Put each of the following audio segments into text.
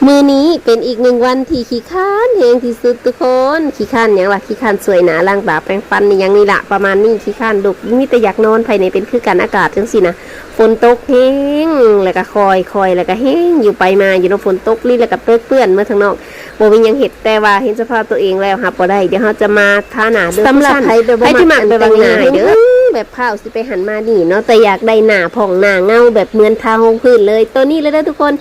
ມື້ນີ້ເປັນອີກໜຶ່ງວັນທີ່ຂີ້ຄ້ານແຮງທີ່ສຸດທຸກຄົນ. ຂີ້ຄ້ານຫຍັງລະ? ຂີ້ຄ້ານສວຍໜ້າ ລ້າງຕາ ແປງຟັນ ອີ່ຫຍັງນີ້ລະ ປະມານນີ້. ຂີ້ຄ້ານລຸກ ມີແຕ່ຢາກນອນ. ໃຜແດ່ເປັນຄືກັນ ອາກາດຈັ່ງຊີ້ນະ ຝົນຕົກແຮງ ແລ້ວກະຄ່ອຍໆ ແລ້ວກະແຮງຢູ່ໄປມາຢູ່ເນາະ. ຝົນຕົກລີ້ ແລ້ວກະເປີກເປື້ອນເໝິດທາງນອກ ບໍ່ມີຫຍັງເຮັດ. ແຕ່ວ່າເຫັນສະພາບຕົວເອງແລ້ວຮັບບໍ່ໄດ້. ດຽວເຮົາຈະມາທາໜ້າດ້ວຍ ສຳລັບໃຜແບບວ່າ ໃຜທີ່ມັກແບບວ່າງ່າຍໆເດີ ແບບພ້າວຊິໄປຫັ້ນມານີ້ເນາະ ແຕ່ຢາກໄດ້ໜ້າຜ່ອງໜ້າເງົາ ແບບເໝືອນທາຮອງພື້ນເລີຍ ໂຕນີ້ເລີຍເດີທຸກຄົນ.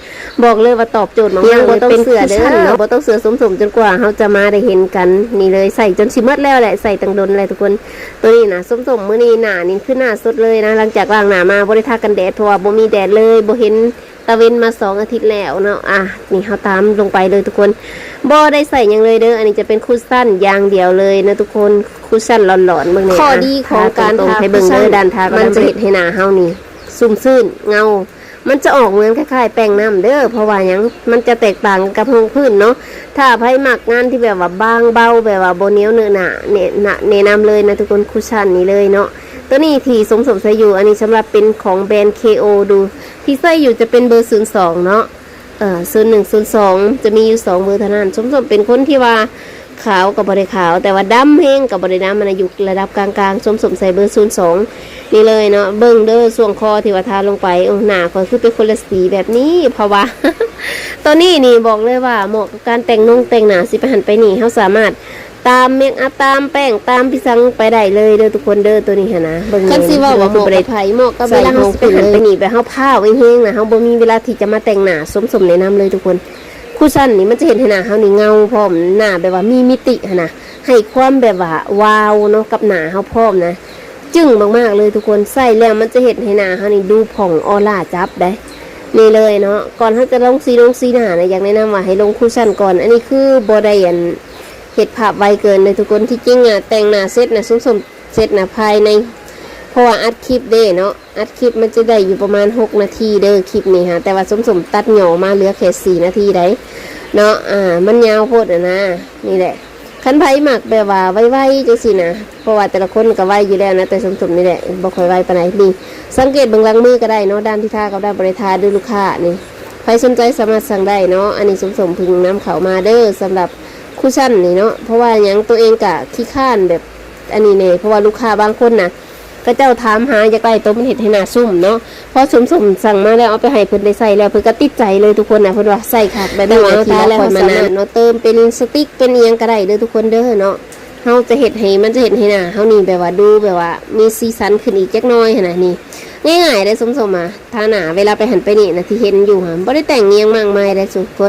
ບອກເລີຍວ່າຕອບໂຈດມາກໆ ບໍ່ຕ້ອງເຊື່ອເດີ ບໍ່ຕ້ອງເຊື່ອສົມໆ ຈົນກວ່າເຮົາຈະມາໄດ້ເຫັນກັນ. ນີ້ເລີຍ ໃຊ້ຈົນຊິໝົດແລ້ວແຫຼະ ໃຊ້ຕັ້ງດົນແລ້ວທຸກຄົນ. ໂຕນີ້ນະ ສົມໆ ມື້ນີ້ໜ້ານີ້ຄືໜ້າສົດເລີຍນະ ຫຼັງຈາກລ້າງໜ້າມາບໍ່ໄດ້ທາກັນແດດ ເພາະວ່າບໍ່ມີແດດເລີຍ ບໍ່ເຫັນຕາເວັນມາສອງອາທິດແລ້ວເນາະ. ອ່ະ ນີ້ເຮົາຕາມລົງໄປເລີຍທຸກຄົນ ບໍ່ໄດ້ໃຊ້ຫຍັງເລີຍເດີ. ອັນນີ້ຈະເປັນຄຸດຊັນຢ່າງດຽວເລີຍນະທຸກຄົນ ຄຸດຊັນຫຼອນໆ. ເບິ່ງແດ່ ຂໍ້ດີຂອງການທາ ໃຫ້ເບິ່ງເດີ ດ້ານທາ ມັນຈະເຮັດໃຫ້ໜ້າເຮົານີ້ຊຸ່ມຊື່ນເງົາ ມັນຈະອອກເໝືອນຄ້າຍໆແປ້ງນ້ຳເດີ. ເພາະວ່າຫຍັງ? ມັນຈະແຕກຕ່າງກັບຮອງພື້ນເນາະ. ຖ້າໃຜມັກງານທີ່ແບບວ່າບາງເບົາ ແບບວ່າບໍ່ໜຽວເນອະໜາ ແນະນຳເລີຍນະທຸກຄົນ ຄຸດຊັນນີ້ເລີຍເນາະ. ໂຕນີ້ທີ່ສົມໆໃຊ້ຢູ່ ອັນນີ້ສຳລັບເປັນຂອງແບຣນ ເຄໂອ ດູ ທີ່ໃຊ້ຢູ່ຈະເປັນເບີ ສູນສອງ ເນາະ ເອີ ສູນໜຶ່ງ ສູນສອງ ຈະມີຢູ່ສອງເບີເທົ່ານັ້ນ. ສົມໆເປັນຄົນທີ່ວ່າ ຂາວກໍບໍ່ໄດ້ຂາວ ແຕ່ວ່າດຳແຮງກໍບໍ່ໄດ້ດຳ ອັນນະຢູ່ລະດັບກາງໆ. ສົມໆໃສ່ເບີ ສູນສອງ ນີ້ເລີຍເນາະ. ເບິ່ງເດີ ຊ່ວງຄໍທີ່ວ່າທາລົງໄປ ໂອ້ ໜ້າຂ້ອຍຄືເປັນຄົນລະສີແບບນີ້ ເພາະວ່າ ໂຕນີ້ນີ້ບອກເລີຍວ່າເໝາະກັບການແຕ່ງນົງແຕ່ງໜ້າ ຊິໄປຫັ້ນໄປນີ້ ເຮົາສາມາດຕາມເມກອັບ ຕາມແປ້ງ ຕາມພິສັງໄປໄດ້ເລີຍເດີທຸກຄົນເດີ. ໂຕນີ້ຫັ້ນນະ ເບິ່ງ ຄັນຊິເວົ້າວ່າເໝາະກັບໃຜ? ເໝາະກັບເວລາເຮົາຊິໄປຫັ້ນໄປນີ້ ແບບເຮົາພ້າວແຮງໆນະ ເຮົາບໍ່ມີເວລາທີ່ຈະມາແຕ່ງໜ້າ. ສົມໆແນະນຳເລີຍທຸກຄົນ ຄຸດຊັນນີ້ມັນຈະເຮັດໃຫ້ໜ້າເຮົານີ້ເງົາພ້ອມ ໜ້າແບບວ່າມີມິຕິຫັ້ນນະ ໃຫ້ຄວາມແບບວ່າວ້າວເນາະ ກັບໜ້າເຮົາພ້ອມນະ ຈຶ່້ງມາກໆເລີຍທຸກຄົນ. ໃຊ້ແລ້ວມັນຈະເຮັດໃຫ້ໜ້າເຮົານີ້ດູຜ່ອງ ອອລາຈັບໄດ໋. ນີ້ເລີຍເນາະ ກ່ອນເຮົາຈະລົງສີລົງສີໜ້ານະ ຢາກແນະນຳວ່າໃຫ້ລົງຄຸດຊັນກ່ອນ. ອັນນີ້ຄືບໍ່ໄດ້ອັນ ເຮັດພາບໄວເກີນເດີທຸກຄົນ. ທີ່ຈິງອະ ແຕ່ງໜ້າເສັດນະ ສົມໆເສັດນະ ພາຍໃນ ເພາະວ່າອັດຄລິບເດ້ເນາະ ອັດຄລິບມັນຈະໄດ້ຢູ່ປະມານຫົກນາທີເດີ ຄລິບນີ້ຫາ ແຕ່ວ່າສົມໆຕັດຫຍໍ້ມາເຫຼືອແຄ່ສີ່ນາທີໄດ໋ເນາະ. ອ່າ ມັນຍາວໂພດຫັ້ນນະ. ນີ້ແຫຼະ ຄັນໃຜມັກແບບວ່າໄວໆຈັ່ງຊີ້ນະ ເພາະວ່າແຕ່ລະຄົນກໍໄວຢູ່ແລ້ວນະ ແຕ່ສົມໆນີ້ແຫຼະບໍ່ຄ່ອຍໄວປານໃດ. ນີ້ ສັງເກດເບິ່ງຫຼັງມືກໍໄດ້ເນາະ ດ້ານທີ່ທາກັບດ້ານບໍ່ໄດ້ທາເດີລູກຄ້າ. ນີ້ ໃຜສົນໃຈສາມາດສັ່ງໄດ້ເນາະ. ອັນນີ້ສົມໆເພິ່ງນຳເຂົ້າມາເດີ ສຳລັບຄຸດຊັນນີ້ເນາະ. ເພາະວ່າຫຍັງ? ໂຕເອງກະຂີ້ຄ້ານແບບ ອັນນີ້ແດ່ ເພາະວ່າລູກຄ້າບາງຄົນນະ ເຂົາເຈົ້າຖາມຫາຢາກໄດ້ໂຕມັນເຮັດໃຫ້ໜ້າຊຸ່ມເນາະ. ພໍສົມໆສັ່ງມາແລ້ວ ເອົາໄປໃຫ້ເພິ່ນໄດ້ໃຊ້ແລ້ວ ເພິ່ນກໍຕິດໃຈເລີຍທຸກຄົນນະ ເພິ່ນວ່າໃຊ້ຄັກ. ແບບນີ້ ເຮົາທາແລ້ວເຮົາສາມາດເນາະ ເຕີມເປັນສະຕິກເປັນອີ່ຫຍັງກໍໄດ້ເດີທຸກຄົນເດີເນາະ. ເຮົາຈະເຮັດໃຫ້ ມັນຈະເຮັດໃຫ້ໜ້າເຮົານີ້ແບບວ່າດູແບບວ່າມີສີສັນຂຶ້ນອີກຈັກໜ້ອຍຫັ້ນນະ. ນີ້ ງ່າຍໆເດ້ສົມໆ ອາ ທາໜ້າເວລາໄປຫັ້ນໄປນີ້ນະ ທີ່ເຫັນຢູ່ຫັ້ນ ບໍ່ໄດ້ແຕ່ງອີ່ຫຍັງມາກມາຍເດ້ທຸກຄົນ.